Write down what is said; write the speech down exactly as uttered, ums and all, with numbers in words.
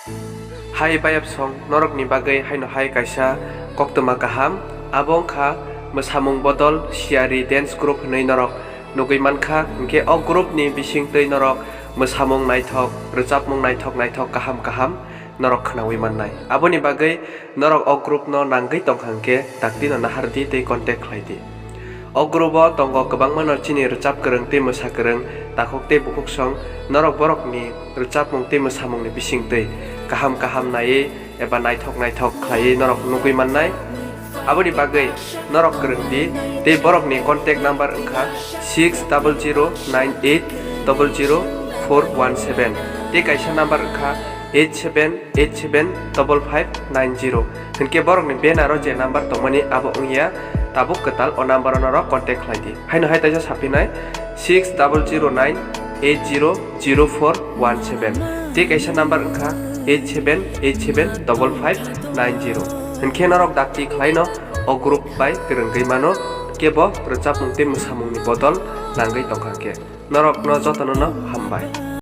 Hai bayapsong norokni bagwi haino hai kaisa koktwma kaham, abo wngkha mwsamung bodol siyari dance group hwnwi norok nugwi mankha, hinkhe o group ni bisingtwi norok mwsamung naithok, rwchapmung naithok naithok kaham kaham norok khwnawi mannai. Aboni bagwi norok o group no nangwi tongkha hinkhe dakti no nahardi tei contact khlaidi. O group o tongo kwbangma no chini rwchap kwrwng tei mwsa kwrwng, takhuk tei bukhuksong, norok borokni rwchapmung tei mwsamungni bisingtwi kaham kaham naiwi eba naithok naithok khlaiwi norok nugwi mannai. Aboni bagwi norok kwrwng di tei borokni contact number wngkha six double zero nine eight double zero four one seven tei kaisa number wngkha eight seven eight seven double five nine zero. Hinkhe borokni banner o je number tongmani abo wngya tabuk kwtal, o number o norok contact khlai di. Haino hai taisa saphinai six double zero nine eight zero zero four one seven tei kaisa number wngkha eight seven eight seven double five nine zero. Hinkhe norok dakti khlaino o group bai kwrwngwi mano, kebo rwchapmung tei mwsamungni bodol nangwi tongkha khe. Norokno jotono no hambai.